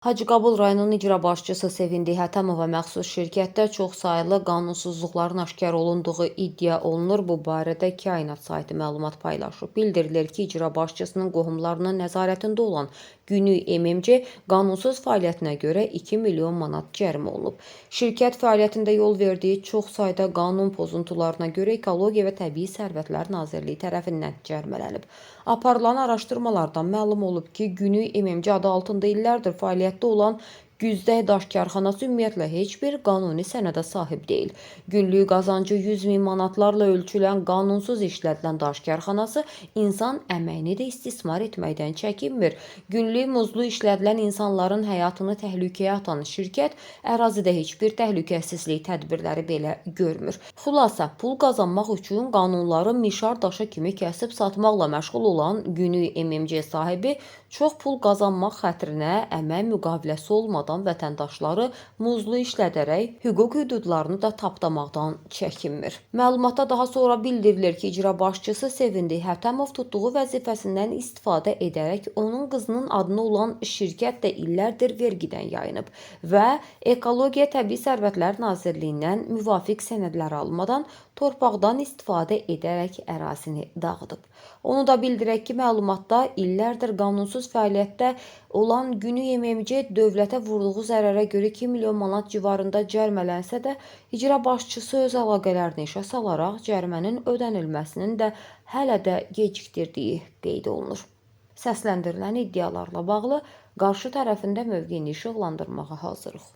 Hacıqabul rayonunun icra başçısı Sevindik Hətəmova məxsus şirkətdə çoxsaylı qanunsuzluqların aşkar olunduğu iddia olunur. Bu barədə Kainat saytı məlumat paylaşıb. Bildirilir ki, icra başçısının qohumlarının nəzarətində olan Günü MMC qanunsuz fəaliyyətinə görə 2 milyon manat cərimə olunub. Şirkət fəaliyyətində yol verdiyi çox sayda qanun pozuntularına görə Ekologiya və Təbii Sərvətlər Nazirliyi tərəfindən cərimələnib. Aparılan araşdırmalardan məlum olub ki, Günü MMC adı altında illərdir fəaliyyətdə olan Güzdək Daş Karxanası ümumiyyətlə heç bir qanuni sənədə sahib deyil. Günlük qazancı 100 min manatlarla ölçülən qanunsuz işlədilən daş karxanası insan əməyini də istismar etməkdən çəkinmir. Günlük muzlu işlədilən insanların həyatını təhlükəyə atan şirkət ərazidə heç bir təhlükəsizlik tədbirləri belə görmür. Xülasə, pul qazanmaq üçün qanunları mişar daşı kimi kəsib satmaqla məşğul olan Günü MMC sahibi çox pul qazanmaq xətrinə əmək müqaviləsi olmadan vətəndaşları muzlu işlədərək hüquq hüdudlarını da tapdamaqdan çəkinmir. Məlumatda daha sonra bildirilir ki, icra başçısı Sevindik Hətəmov tutduğu vəzifəsindən istifadə edərək onun qızının adına olan şirkət də illərdir vergidən yayınıb və Ekologiya Təbii Sərvətlər Nazirliyindən müvafiq sənədlər almadan torpaqdan istifadə edərək ərazini dağıdıb. Onu da bildirək ki, məlumatda illərdir qanunsuz fəaliyyətdə olan Günü MMC dövlətə vurduğu zərərə görə 2 milyon manat civarında cərimələnsə də, icra başçısı öz əlaqələrini işə salaraq cərimənin ödənilməsinin də hələ də gecikdirdiyi qeyd olunur. Səsləndirilən iddialarla bağlı qarşı tərəfin də mövqeyini işıqlandırmağa hazırıq.